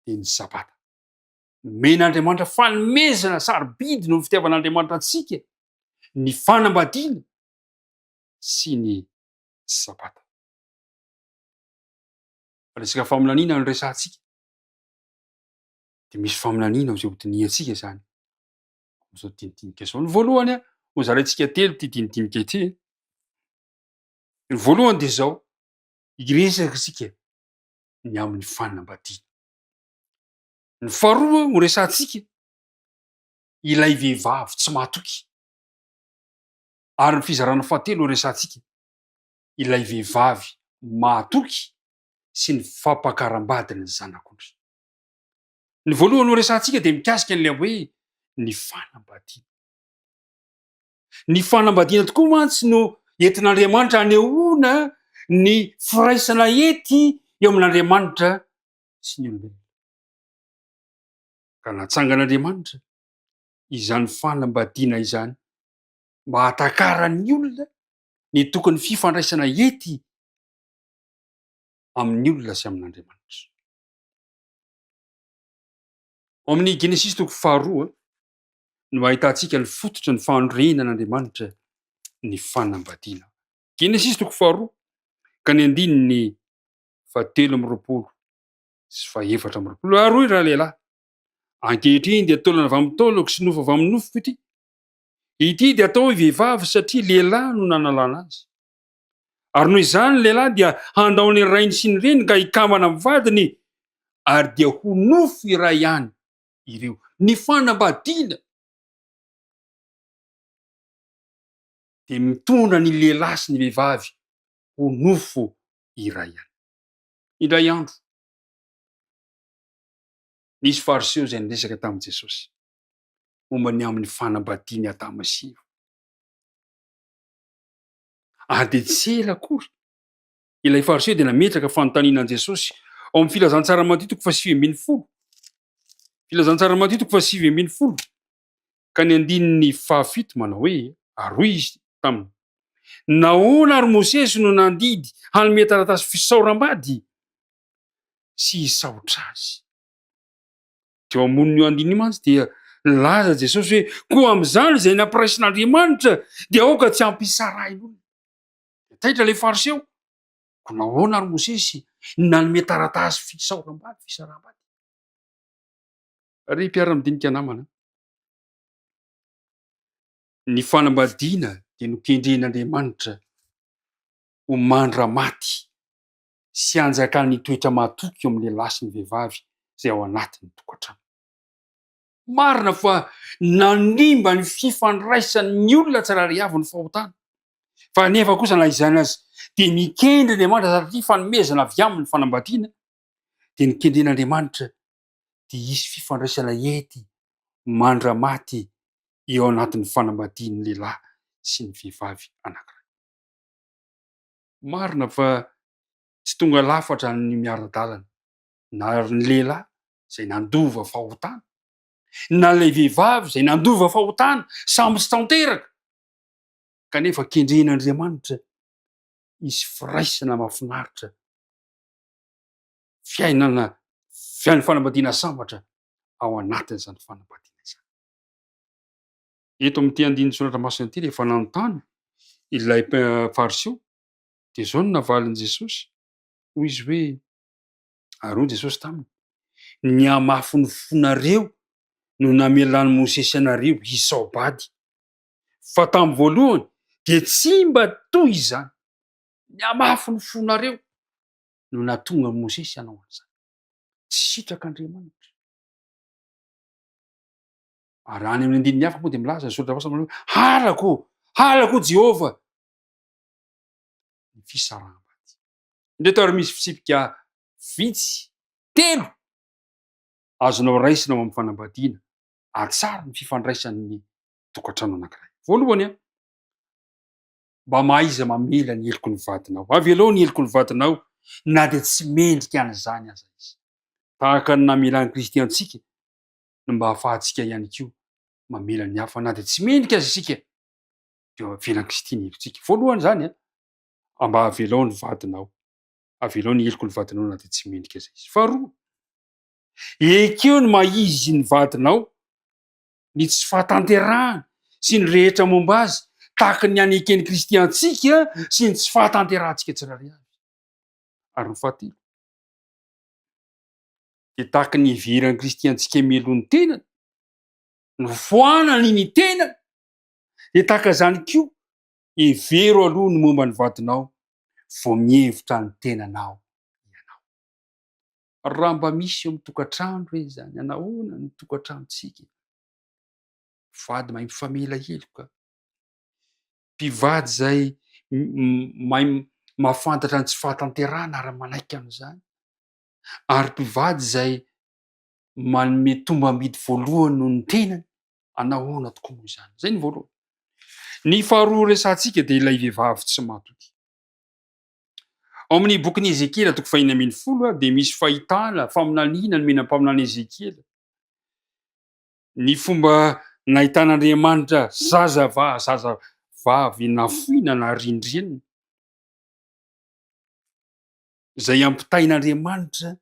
dia ny Sabata. Nomen'Andriamanitra fanomezana sarobidy noho ny fitiavan'Andriamanitra antsika ny fanambadiana sy ny Sabata. Resaka faminaniana no resahantsika. Dia misy faminaniana izay hodinihantsika izany amin'izao dinidinika izao. Ny voalohany, hozaraintsika telo ity dinidinika ity. Ny voalohany dia izao, hiresaka isika ny amin'ny fanambadiana. Ny faharoa ho resahantsika ilay vehivavy tsy mahatoky. Ary ny fizarana fahatelo ho resahantsika ilay vehivavy mahatoky sy ny fampakaram-badin'ny zanak'ondry. Ny voalohany ho resahantsika dia mikasika an'ilay hoe ny fanambadiana. Ny fanambadiana tokoa mantsy no entin'Andriamanitra hanehoana ny firaisana ety eo amin'Andriamanitra sy ny olombelona. Ka natsangan'Andriamanitra izany fanambadiana izany mba hahatakaran'ny olona ny tokony fifandraisana ety amin'ny olona sy amin'Andriamanitra. Ao amin'ny Genesisy toko faharoa no ahitantsika ny fototry ny fanorenan'Andriamanitra ny fanambadiana. Genesisy toko faharoa ka ny andininy fahatelo amby 20 sy faha-24. Ary hoy ralehilahy, Ankehitriny dia taolana avy amin'ny taolako sy nofo avy amin'ny nofoko ity. Ity dia atao hoe vehivavy satria lehilahy no nanalana azy. Ary noho izany ny lehilahy dia handao ny rainy sy ny reniny ka hikambana amin'ny vadiny ary dia ho nofo iray ihany ireo. Ny fanambadiana dia mitondra ny lehilahy sy ny vehivavy ho nofo iray ihany. Indray andro, nisy Fariseo izay niresaka tamin'i Jesosy momba ny amin'ny fanambadian'i Adama sy Eva. Ary dia tsy ela akory, ilay Fariseo dia nametraka fanontaniana an'i Jesosy ao amin'ny Filazantsara Matio toko faha-19. Filazantsara Matio toko faha-19, ka ny andininy fahafito manao hoe, Ary hoy izy taminy, Nahoana ary Mosesy no nandidy hanome taratasy fisaoram-bady sy hisaotra azy? Teo ambonin'io andininy io mantsy dia nilaza Jesosy hoe, Koa amin'izany izay nampiraisin'Andriamanitra dia aoka tsy hampisarahin'olona. Dia taitra ilay Fariseo, koa nahoana ary Mosesy no nanome taratasy fisaoram-bady, fisaraham-bady? Ry mpiara-midinika namana, ny fanambadiana dia nokendren'Andriamanitra ho mandra-maty sy hanjakan'ny toetra mahatoky eo amin'ny lehilahy sy ny vehivavy izay ao anatin'ny tokantrano. Marina fa nanimba ny fifandraisan'ny olona tsirairay avy ny fahotana, fa nefa kosa na izany aza dia mikendry Andriamanitra satria fanomezana avy aminy ny fanambadiana dia nikendren'Andriamanitra dia hisy fifandraisana ety mandra-maty eo anatin'ny fanambadian'ny lehilahy sy ny vehivavy anankiray. Marina fa tsy tonga lafatra ny miara-dalana na ny lehilahy izay nandova fahotana na ilay vehivavy izay nandova fahotana, samy tsy tanteraka, kanefa kendren'Andriamanitra hisy firaisana mahafinaritra, fiainana, fiainana fanambadiana sambatra ao anatin'izany fanambadiana izany. Eto amin'ity andininy soratra masina ity rehefa nanontany ilay Fariseo dia izao no navalin'i Jesosy, hoy izy hoe, ary hoy Jesosy taminy, ny hamafin'ny fonareo no namelan'i Mosesy anareo hisao-bady, fa tamin'ny voalohany dia tsy mba toy izany. Ny hamafin'ny fonareo no nahatonga an'i Mosesy hanao an'izany. Tsy sitrak'Andriamanitra. Ary any amin'ny andininy hafa moa dia milaza ny soratra masina hoe halako, halako Jehovah ny fisaraham-bady. Indreto ary misy fitsipika vitsy telo azonao raisina ao amin'ny fanambadiana ahatsara ny fifandraisan'ny tokantrano anankiray. Voalohany, mba mahaiza mamela ny heloky ny vadinao. Avelao ny heloky ny vadinao na dia tsy mendrika an'izany aza izy. Tahaka ny namelan'i Kristy antsika no mba hahafahantsika ihany koa mamela ny hafa na dia tsy mendrika aza isika. Dia avelan'i Kristy ny helotsika. Voalohany izany an, mba avelao ny vadinao. Avelao ny heloky ny vadinao na dia tsy mendrika aza izy. Faharoa, ekeo ny maha izy ny vadinao, ny tsy fahatanterahany sy ny rehetra momba azy, tahaka ny aneken'i Kristy antsika sy ny tsy fahatanterahantsika tsirairay avy. Ary ny fahatelo, dia tahaka ny iveran'i Kristy antsika mialoha ny tenany, nofoanany ny tenany, dia tahaka izany koa, hevero aloha ny momba ny vadinao vao mihevitra ny tenanao ianao. Raha mba misy eo amin'ny tokantrano re izany, anahoana ny tokantranontsika? Mpivady mahay mifamela heloka, mpivady izay mahay mahafantatra ny tsy fahatanterahana ary manaiky an'izany, ary mpivady izay manome tombam-bidy voalohany noho ny tenany, anahoana tokoa moa izany? Izay ny voalohany. Ny faharoa resahantsika dia ilay vehivavy tsy matoky. Ao amin'ny bokin'i Ezekiela toko fahenina 16 dia misy fahitana, faminaniana nomena ny mpaminany Ezekiela. Ny fomba nahitan'Andriamanitra zazava zazavavy nafoina na rindrianina izay ampitain'Andriamanitra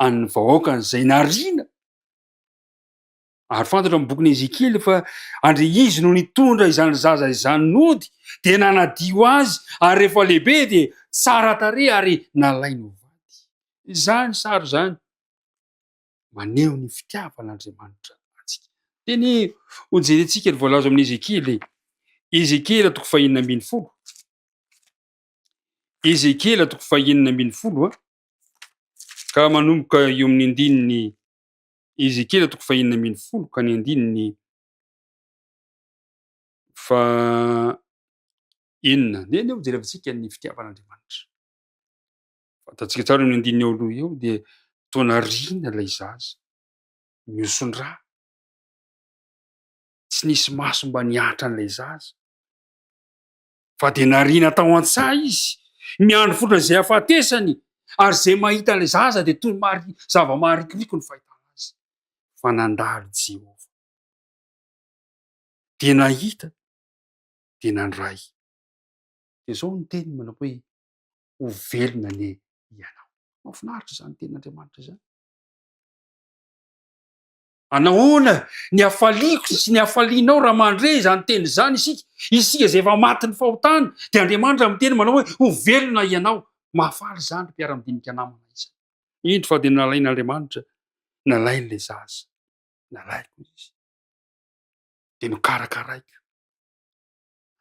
an'ny vahoakany izay nariana. Ary fantatra amin'ny bokin'i Ezekiela fa andre izy no nitondra izany zaza izany nody dia nanadio azy ary rehefa lehibe dia tsara tarehy ary nalainy ho vady. Izany sary izany maneho ny fitiavan'Andriamanitra antsika. Teny hojerentsika ny voalaza amin'ny Ezekiela e. Ezekiela toko fahenina 16. Ezekiela toko fahenina 16 a. Ka manomboka eo amin'ny andininy Ezekiela toko fahenina 16 ka ny andininy fa enina. Ndeha anie hojerevantsika ny fitiavan'Andriamanitra. Fantatsika tsara eo amin'ny andininy eo aloha eo dia toa nariana ilay zaza, mihoson-drà, tsy nisy maso mba nihatra an'ilay zaza, fa dia nariana tao an-tsaha izy, miandry fotoana izay hahafatesany, ary izay mahita ilay zaza dia toy ny mahari- zava-maharikoriko ny fahitana azy, fa nandalo Jehovah. Dia nahita, dia nandray. Dia izao no teniny manao hoe, ho velona anie ianao. Mahafinaritra izany tenin'Andriamanitra izany. Anahoana ny hafaliako sy ny hafalianao raha mandre izany teny izany isika, isika izay efa matin'ny fahotana, dia Andriamanitra miteny manao hoe ho velona ianao. Mahafaly izany ry mpiara-midinika namana isany. Indro fa dia nalain'Andriamanitra, nalainy ilay zaza, nalaiko izy, dia nokarakaraiko.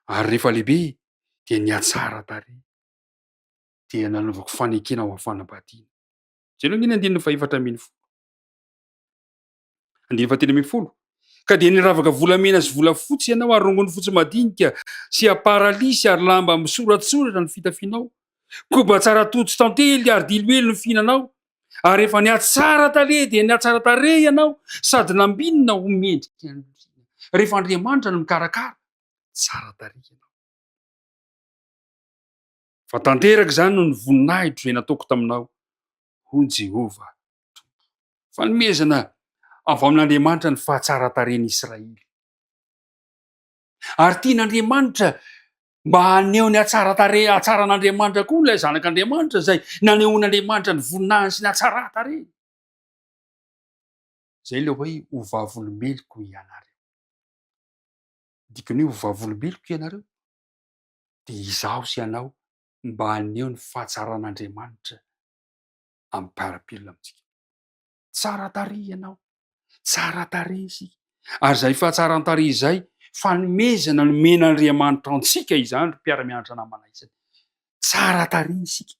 Ary rehefa lehibe dia nihatsara tarehy, dia nanaovako fanekena ho fanambadiana. Jereo ange ny andininy faha-14. Andininy faha-13. Ka dia niravaka volamena sy volafotsy ianao ary rongony fotsy madinika sy aparalisy ary lamba misoratsoratra ny fitafianao. Koba tsara toto sy tantely ary diloilo ny fihinanao. Ary rehefa nihatsara tarehy dia nihatsara tarehy ianao sady nambinina ho mendrika ny liana. Rehefa Andriamanitra no mikarakara, tsara tarehy ianao. Fa tanteraka izany noho ny voninahitro izay nataoko taminao, hoy Jehovah Tompo. Fanomezana avy amin'Andriamanitra ny fahatsaran-tarehin'i Israely. Ary tian'Andriamanitra mba haneho ny hatsaran-tarehy, hatsaran'Andriamanitra koa ilay Zanak'Andriamanitra izay nanehoan'Andriamanitra ny voninahiny sy ny hatsaran-tarehiny. Izay ilay hoe ho vavolombeloko ianareo. Dikany hoe ho vavolombeloko ianareo dia izaho sy ianao mba haneho ny fahatsaran'Andriamanitra amin'ny mpiara-belona amintsika. Tsara tarehy ianao, tsara tarehy isika. Ary izay fahatsaran-tarehy izay, fanomezana nomen'Andriamanitra antsika izany ry mpiara-mianatra namana isany. Tsara tarehy isika.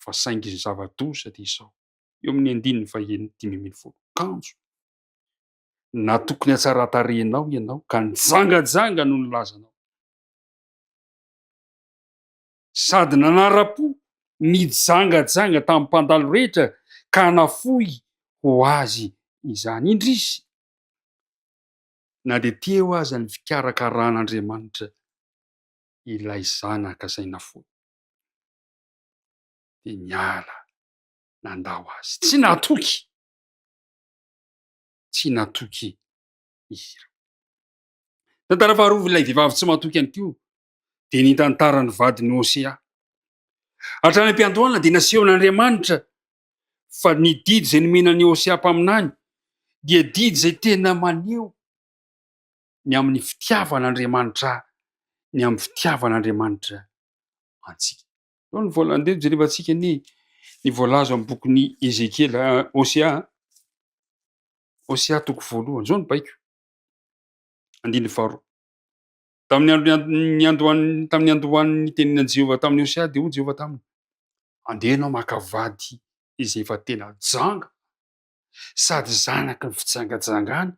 Fa saingy ny zava-doza dia izao, eo amin'ny andininy fahenina 15, kanjo natoky ny hatsaran-tarehinao ianao ka nijangajanga no nilazanao. Sady nanara-po nijangajanga tamin'ny mpandalo rehetra ka nafoy ho azy izany. Indrisy! Na dia teo aza ny fikarakaran'Andriamanitra ilay zanaka izay nafoy, dia niala nandao azy. Tsy natoky! Tsy natoky izy ireo. Tantara faharoa ilay vehivavy tsy matoky ihany koa dia ny tantaran'ny vadin'i Hosea. Hatrany am-piandohana dia nasehon'Andriamanitra fa ny didy izay nomena an'i Hosea mpaminany dia didy izay tena maneho ny amin'ny fitiavan'Andriamanitra ny amin'ny fitiavan'Andriamanitra antsika. Izao no voala, andeha jerevantsika anie ny voalaza amin'ny bokin'i Ezekiela, Hosea, Hosea toko voalohany. Izao no baiko, andininy faharoa. Tamin'ny andro niandohan'ny tamin'ny niandohan'ny nitenenan'i Jehovah tamin'i Hosea dia hoy Jehovah taminy, Andeha ianao maka vady izay efa tena janga sady zanaky ny fijangajangana,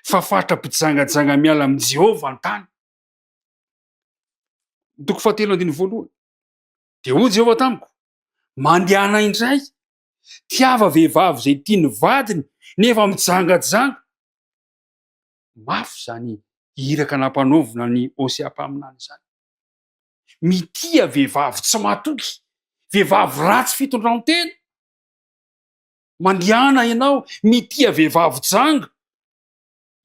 fa fatra-pijangajanga miala amin'i Jehovah ny tany. Toko fahatelo andininy voalohany. Dia hoy Jehovah tamiko, Mandehana indray, tiava vehivavy izay tia ny vadiny nefa mijangajanga. Mafy izany iraka nampanaovina an'i Hosea mpaminany izany. Mitia vehivavy tsy matoky, vehivavy ratsy fitondran-tena. Mandehana ianao, mitia vehivavy janga.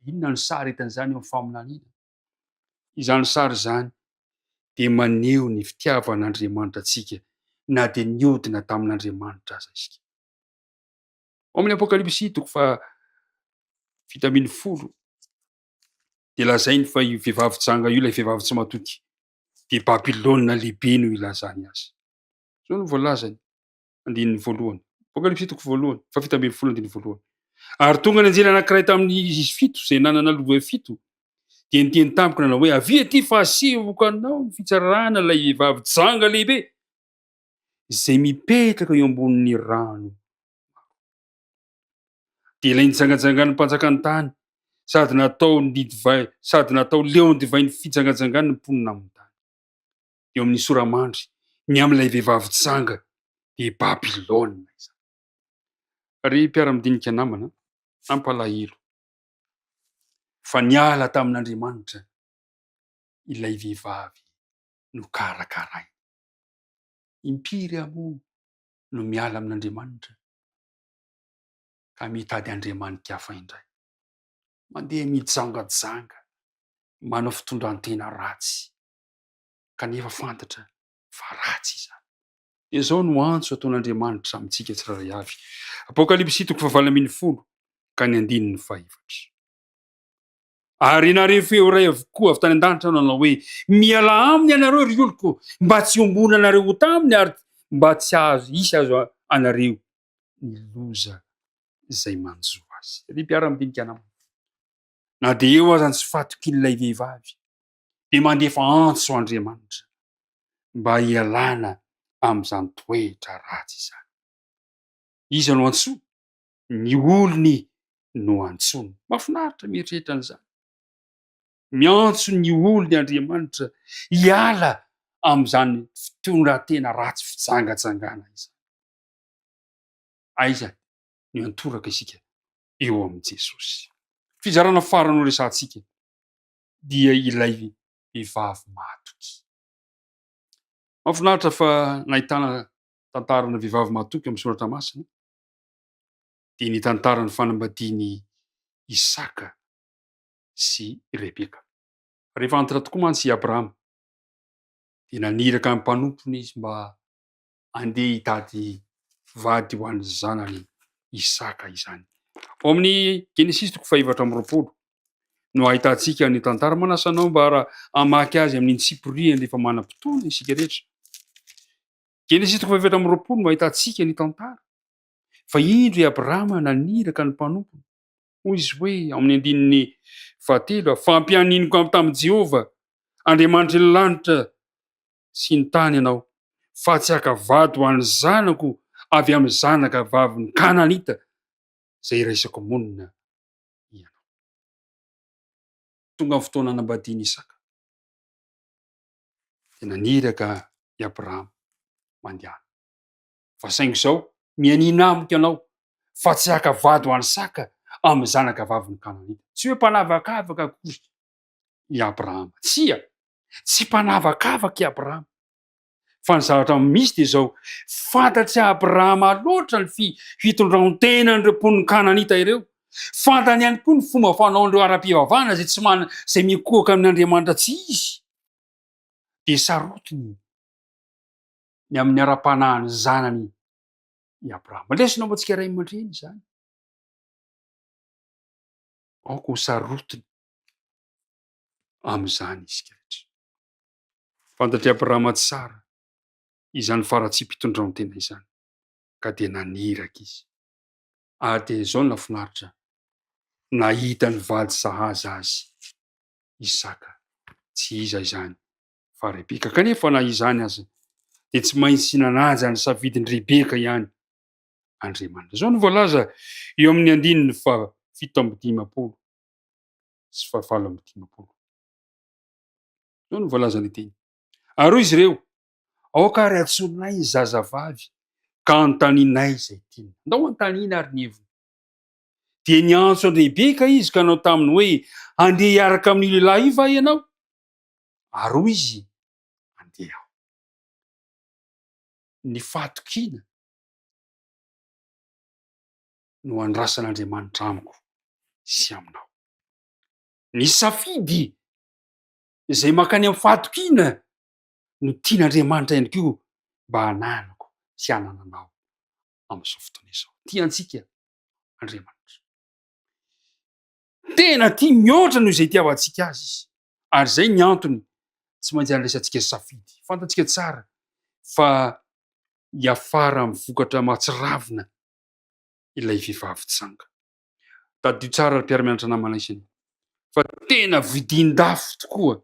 Inona no sary hitan'izany eo amin'ny faminaniana? Izany sary izany dia maneho ny fitiavan'Andriamanitra antsika na dia niodina tamin'Andriamanitra aza isika. Ao amin'ny Apokalypsy toko faha 17 dia lazainy fa io vehivavy janga io, ilay vehivavy tsy matoky, dia Babylona lehibe no ilazany azy. Izao no voalazany. andininy voalohany. Apokalypsy toko voalohany, faha 17 andininy voalohany. Ary tonga ny anjely anankiray tamin'ny izy fito izay nanana lovia fito, dia niteny tamiko nanao hoe, Avia aty fa asehoko anao ny fitsarana ilay vehivavy janga lehibe, izay mipetraka eo ambonin'ny rano maro. Dia ilay nijangajangan'ny mpanjakan'ny tany, sady natao ny divay, sady natao leon'ny divain'ny fijangajangan'ny mponina amin'ny tany. eo amin'ny sora-mandry ny amin'ilay vehivavy janga dia Babylona izany. Ry mpiara-midinika namana, nampalahelo fa niala tamin'Andriamanitra ilay vehivavy nokarakarainy. Impiry aho moa no miala amin'Andriamanitra ka mitady andriamani-kafa indray. Mandeha mijangajanga, manao fitondran-tena ratsy. kanefa fantatra fa ratsy izany. Dia izao no antso ataon'Andriamanitra amintsika tsirairay avy. Apokalypsy toko fahavalo 18 ka ny andininy fahefatra. Ary nahare feo iray avokoa avy tany an-danitra nanao hoe, Mialà aminy ianareo, ry oloko, mba tsy hiombonanareo ho taminy ary mba tsy hahazo hisy azo anareo ny loza izay manjo azy. Ry mpiara-midinika namana, na dia eo aza ny tsy fahatokian'ilay vehivavy, dia mandefa antso Andriamanitra mba hialana amin'izany toetra ratsy izany. Iza no antsoiny? Ny olony no antsoiny. Mahafinaritra mieritreritra an'izany. Miantso ny olony Andriamanitra hiala amin'izany fitondran-tena ratsy fijangajangana izany. Aiza no hiantoraka isika? Eo amin'i Jesosy. Fizarana farany horesahantsika dia ilay vehivavy mahatoky. Mahafinaritra fa nahitana tantarana vehivavy mahatoky amin'ny soratra masina dia ny tantaran'ny fanambadian'i Isaka sy Rebeka. Rehefa antitra tokoa mantsy i Abrahama dia naniraka ny mpanompony izy mba andeha hitady vady ho an'ny zanany Isaka izany. Ao amin'ny Genesisy toko faha 24 no ahitantsika ny tantara. Manasa anao mba raha hamaky azy amin'ny antsipiriany rehefa manam-potoana isika rehetra. Genesisy toko faha 24 no ahitantsika ny tantara. Fa indro i Abrahama naniraka ny mpanompony. Hoy izy hoe ao amin'ny andininy fahatelo, Fampianiniko tamin'i Jehovah, Andriamanitry ny lanitra sy ny tany ianao, fa tsy haka vady ho an'ny zanako avy amin'ny zanaka vavin'ny Kananita izay iraisako monina ianao. Tonga ny fotoana hanambadian'i Isaka, dia naniraka i Abrahama mandehana. Fa saingy izao, mianiana amiko ianao, fa tsy haka vady ho an'i Isaka amin'ny zanaka vavin'ny Kananita. Tsy hoe mpanavakavaka akory i Abrahama. Tsia, Tsy mpanavakavaka i Abrahama. Fa ny zavatra misy dia izao, fantatr'i Abrahama loatra ny fitondran-tenan'ireo mponin'i Kananita ireo. Fantany ihany koa ny fomba fanaon'ireo ara-pivavahana izay tsy manana, izay mikohaka amin'Andriamanitra tsy izy. Dia sarotiny ny amin'ny ara-panahin'ny zanany i Abrahama. Lesona ho antsika ray aman-dreny izany. Aoka ho sarotiny amin'izany isika rehetra. Fantatr'i Abrahama tsara izany faharatsiam-pitondran-tena izany, ka dia naniraka izy. Ary dia izao no nahafinaritra, nahita ny vady sahaza azy Isaka. Tsy iza izany fa Rebeka. Kanefa na izany aza, dia tsy maintsy nanaja ny safidin'i Rebeka ihany Andriamanitra. Izao no voalaza eo amin'ny andininy faha-57 sy faha-58. Izao no voalazan'ny teny. Ary hoy izy ireo, Aoka ary antsoinay ny zazavavy ka anontanianay izay tiany. Andao hanontaniana ary ny heviny. Dia niantso an-dRebeka izy ka nanao taminy hoe, Handeha hiaraka amin'io lehilahy io va ianao? Ary hoy izy, Handeha aho. Ny fahatokiana no andrasan'Andriamanitra amiko sy aminao. Ny safidy izay mankany amin'ny fahatokiana no tian'Andriamanitra ihany koa mba hananako sy hanananao amin'izao fotoana izao. Tia antsika Andriamanitra. Tena tia mihoatra noho izay itiavantsika azy izy. Ary izay ny antony tsy maintsy andraisantsika safidy. Fantatsika tsara fa hiafara amin'ny vokatra mahatsiravina ilay vehivavy janga. Tadidio tsara ry mpiara-mianatra namana isany fa tena vidin-dafo tokoa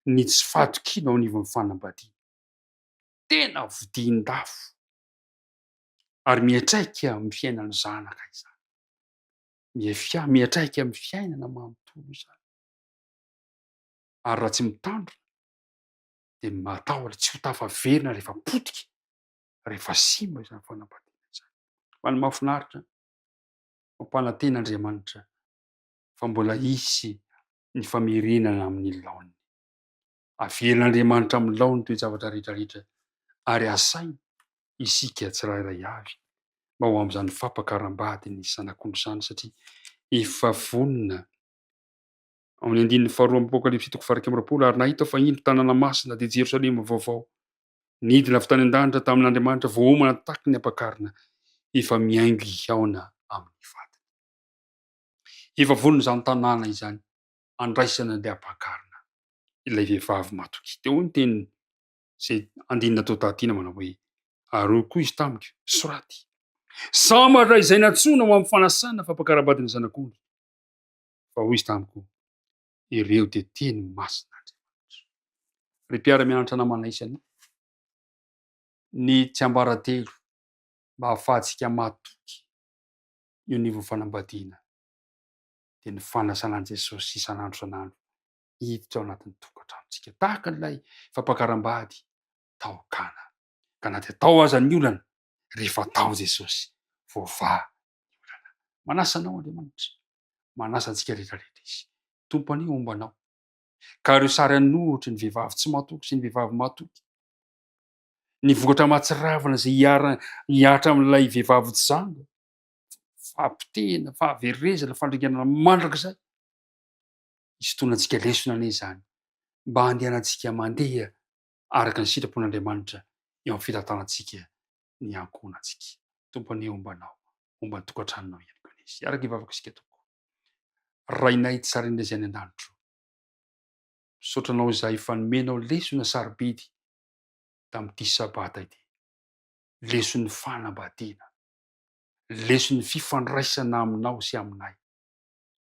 ny tsy fahatokiana ao anivon'ny fanambadiana. Tena vidin-dafo ary miantraika amin'ny fiainan'ny zanaka izany. Miafia- miantraika amin'ny fiainana manontolo izany. Ary raha tsy mitandrina dia matahotra tsy ho tafaverina rehefa potika, rehefa simba izany fanambadiana izany. Fa ny mahafinaritra, mampanantena Andriamanitra fa mbola hisy ny famerenana amin'ny laoniny. Averin'Andriamanitra amin'ny laoniny toe-javatra rehetra rehetra ary asainy isika tsirairay avy mba ho amin'izany fampakaram-bady ny Zanak'ondry izany satria efa vonona. Ao amin'ny andininy faharoa amin'ny Apokalypsy toko faha-21, ary nahita fa indro tanàna masina dia Jerosalema vaovao, nidina avy tany an-danitra tamin'Andriamanitra, voaomana tahaky ny ampakarina, efa mihaingo hihaona amin'ny vadiny. Efa vonona izany tanàna izany handraisana ilay ampakarina, ilay vehivavy matoky. Dia hoy ny teniny, izay andininy natao taty manao hoe, Ary hoy koa izy tamiko, Soraty, sambatra izay nantsoina ho amin'ny fanasana fampakaram-badin'ny Zanak'ondry. Fa hoy izy tamiko, Ireo dia teny masin'Andriamanitra. Ry mpiara-mianatra namana isany, ny tsiambaratelo mba hahafahantsika matoky eo anivon'ny fanambadiana dia ny fanasana an'i Jesosy isan'andro isan'andro hiditra ao anatin'ny tokantranontsika, tahaka an'ilay fampakaram-bady tao Kana. Ka na dia tao aza ny olana, rehefa tao Jesosy, voavaha ny olana. Manasa anao Andriamanitra. Manasa antsika rehetra rehetra Izy. Tompo anie homba anao. Ka ireo sary an'ohatra ny vehivavy tsy matoky sy ny vehivavy matoky, ny vokatra mahatsiravina izay hiara hihatra amin'ilay vehivavy janga, fahapotehana, fahaverezana, fandringanana mandrakizay. Hisintonantsika lesona anie izany mba handehanantsika mandeha araka ny sitrapon'Andriamanitra eo amin'ny fitantanantsika ny ankohonantsika. Tompo anie homba anao, homba ny tokantranonao ihany koa anie Izy. Araka hivavaka isika tompoko. Rainay tsara indrindra izay any an-danitro. Misaotra anao izahay fa nomenao lesona sarobidy tamin'ity sabata ity. Leson'ny fanambadiana. Leson'ny fifandraisana aminao sy aminay.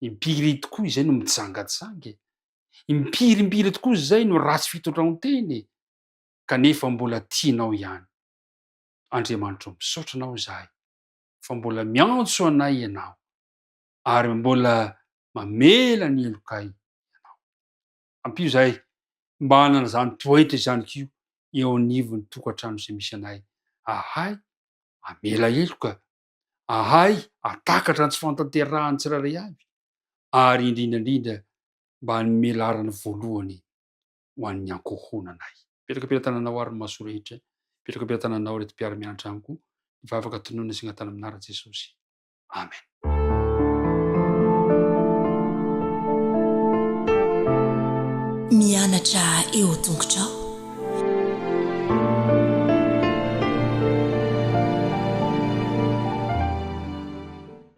Impiry tokoa izay no mijangajanga e! Impiry impiry tokoa izay no ratsy fitondran-tena e! Kanefa mbola tianao ihany. Andriamanitra o, misaotra anao izahay fa mbola miantso anay ianao ary mbola mamela ny helokay ianao. Ampio izahay mba hanana izany toetra izany koa eo anivon'ny tokantrano izay misy anay, hahay hamela heloka, hahay hahatakatra ny tsy fahatanterahan'ny tsirairay avy ary indrindra indrindra mba hanome laharana voalohany ho an'ny ankohonanay. Mipetraka am-pelatananao ary ny maso rehetra, mipetraka am-pelatananao ireto mpiara-mianatra amiko, ny vavaka tononina sy angatahana amin'ny anaran'i Jesosy. Amen. Mianatra eo tongotrao.